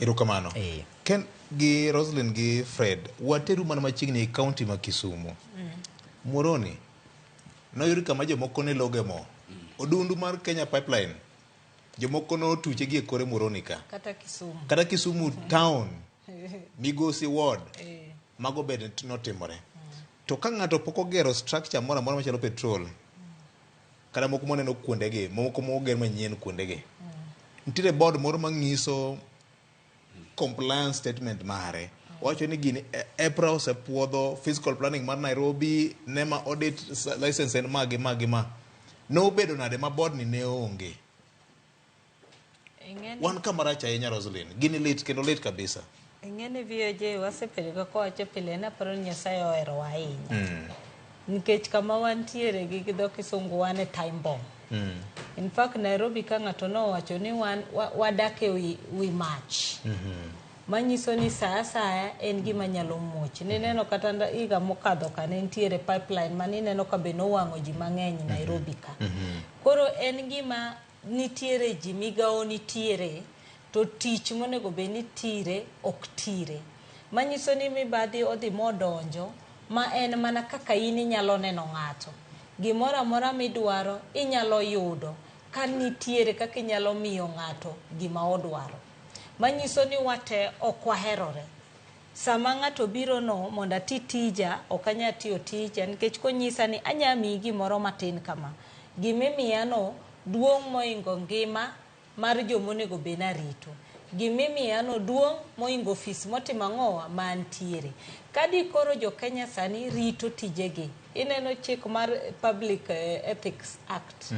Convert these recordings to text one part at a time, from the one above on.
Erokamano. Eh. Ken gi Roslyn gi Fred, wateru mana machiegni e kaunti ma Kisumu. Muhoroni, noyud kama jomoko ne loge mo. Odundu mar Kenya Pipeline, jomoko notuche gi e kore Muhoroni ka. Kata Kisumu. Kata Kisumu town, Migosi ward, mago bende notimore. To ka ng'ato pok ogero structure moro amora machalo petrol, kata moko mwaneno kuondegi, moko moger manyien kuondegi, nitiere board moro mang'iso compliance statement mare. Owacho ni gini EPRA osepuodho physical planning mar Nairobi, NEMA audit license en ma gi ma gi ma. Nobedo nade ma board ni ne onge? Wan kama rach ahinya Roslyn. Gini lit kendo lit kabisa. Ing'eni VOJ wasebedo ga kowacho pile ni aparo ni Nyasaye oherowa ahinya. Nikech kama wantiere gi dho kisungu wan e time bomb. In fact Nairobi ka ng'ato nowacho ni wan wadak e wi mach. Manyiso ni saa asaya en gima nyalo muoch. Nineno kata higa mokadho ka ne nitiere pipeline manineno ka be nowang'o ji mang'eny Nairobi ka. Koro en gima nitiere ji migawo nitiere to tich monego bed ni tire ok tire. Manyiso ni mibadhi odhi modonjo ma en mana kaka in inyalo neno ng'ato. Gimoro amora midwaro inyalo yudo ka nitiere kaka inyalo miyo ng'ato gima odwaro. Manyiso ni wate ok waherore. Sama ng'ato biro no mondo ati tija, ok anyal tiyo tija nikech konyisa ni anya miyi gimoro matin kama. Gimimiyano duong' moingo ngima mar jomonego bed ni arito. Gimimiyano duong' moingo ofis motimo ang'owa ma antiere. Ka dikoro jo Kenya sani rito tijegi, ineno chik mar Public Ethics Act.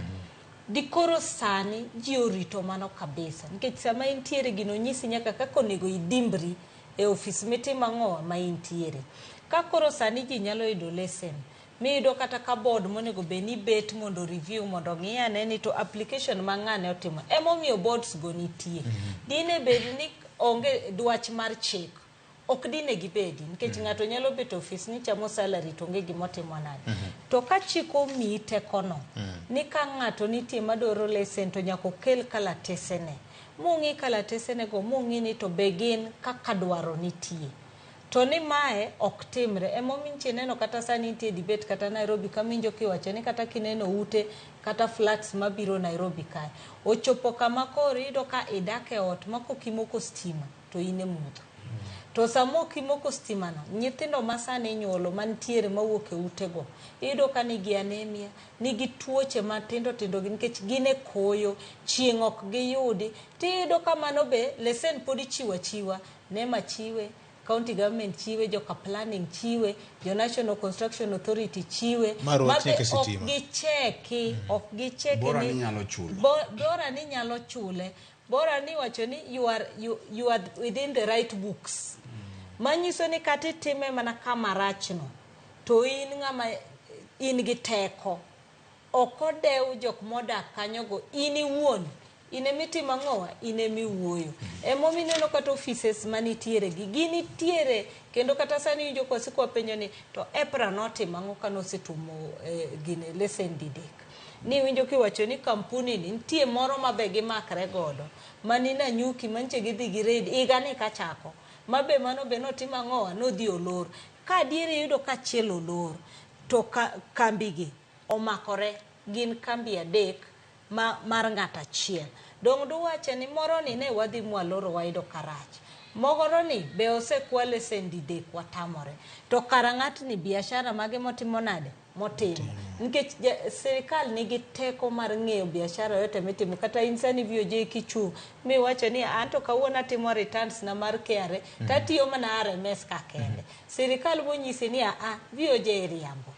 Dikoro sani ji orito mano kabisa. Nikech sama intiere gino nyisi nyaka kaka onego idimbri e ofis mitimo ang'owa ma intiere. Ka koro sani ji nyalo yudo lesen, miyudo kata ka board monego bed ni bet mondo review mondo ong'i ane ni to application ma ng'ane otimo. Emomiyo boards go nitie. Dine bed ni onge dwach mar chik, ok dine gibedi nikech ng'ato nyalo bet e ofis ni chamo salary to onge gimotimo nade. To ka chik omiyi tekono, ni ka ng'ato nitie madwaro lesen to nyaka okel kalatesene. Mong'i kalatesene go mong'i ni to be gin kaka dwaro nitie. To ni mae ok timre. Emomiyo nitie neno kata sani nitie debate kata Nairobi kaminjo kiwacho ni kata kineno ute kata flats mabiro Nairobi kae. Ochopo kama koro iyudo ka idak e ot ma kokimoko stima to in e mudho. To sama ok imoko stima no, nyithindo ma sani inyuolo mantiere mawuok e utego, iyudo ka nigi anemia, nigi tuoche matindo tindo nikech gin e koyo, chieng' ok giyudi. Tiyudo ka mano be lesen pod ichiwo achiwa, NEMA chiwe, county government chiwe, joka planning chiwe, jo National Construction Authority chiwe. Ma rwak ma be nyaka ok sitima. gicheki, ok gicheki Bora ni nyalo chulo. Bora ni nyalo chule. Bora ni wacho ni you are within the right books. Manyiso ni kata itime mana kama rachno, to in ng'ama in gi teko. Ok odew jok modak kanyogo, in iwuon. In emitimo ang'owa, in emiwuoyo. Emomiyo ineno kata offices manitiere gi, ginitiere kendo kata sani iwinjo ka wasiko wapenjo ni to EPRA notimo ang'o kane osetumo gine lesen didek. Ni iwinjo kiwacho ni kampuni ni nitie moro ma be gimakre godo mani Nanyuki manche gidhi gi raid higa ni kachako ma be mano be notimo ang'owa nodhi olor. Ka adieri iyudo ka achiel olor to kambigi omakore gin kambi adek ma mar ng'ato achiel. Dong' duwache ni moro ni ne wadhi mwaloro wayudo karach. Moro ni be osekwa lesen didek watamore. To kara ng'atni biashara mage motimo nade? Motimo. Nikech sirikal nigi teko mar ng'eyo biashara yote mitimo. Kata in sani VOJ kichung' miwacho ni anto kawuono atimo returns na mar KRA tatiyo mana RMS ka kende. Sirikal bonyisi ni a VOJ iriambo.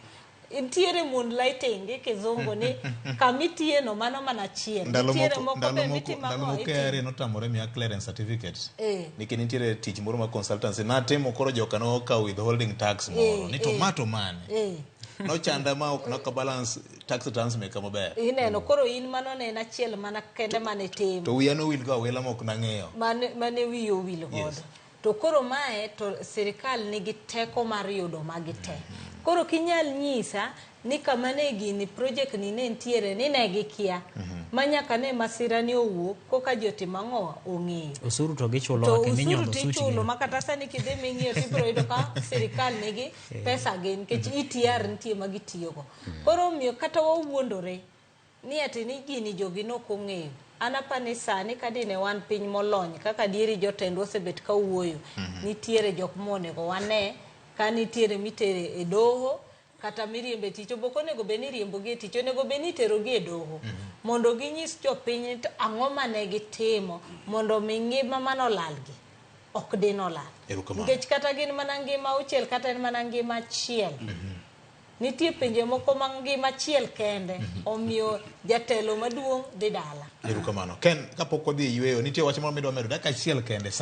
Nitiere moonlighting gi kizungu ni kamitiye no mano mana achiel. Ndalo Nitiere moko moko ndalo be moko mitimo ndalo ang'o moko KRA itimo. notamore miya clearance certificate. Eh. Nikech nitiere tich moro mar consultancy natimo koro joka nokawo withholding tax moro. Ni to ma to mane? Nochanda ma ok nok balance tax returns meka maber. Ineno koro in mano ne en achiel mana kende mane timo. To wiya nowil go awila ma ok nang'eyo. Mane wiyi owil godo. Yes. To koro mae to sirikal nigi teko mar yudo magi te. Koro kinyal nyisa ni kama ne gini project ni ne nitiere ni ne gikia. Ma nyaka ne masira ni owuok koka ji otimo ang'owa ong'eyo. Osuru to gichulo To kendo osuru inyodho osuchgi. tichulo ma kata sani kidhi ming'iyo tibiro yudo ka sirikal nigi pesa gi nikech ETR nitie ma gitiyogo. Koro omiyo kata wawuondore ni ati ni gini jogi nok ong'eyo. An apa ni sani ka dine wan piny molony kaka dieri jotendwa osebet ka wuoyo, nitiere jok monego wane ka nitiere mitere e doho kata miriembe tich obok onego bed ni iriembogi e tich onego bed ni iterogi e doho mondo ginyis jopiny ni to ang'o mane gitimo mondo mi ngima manolalgi ok dinolal Erokamano. nikech kata gin mana ngima auchiel kata en mana ngima achiel nitie pinje moko ma ngima achiel kende omiyo jatelo maduong' dhi dala Erokamano. Ken, kapok wadhi e yueyo, nitie wach moro midwa medo dakika achiel kende. Sa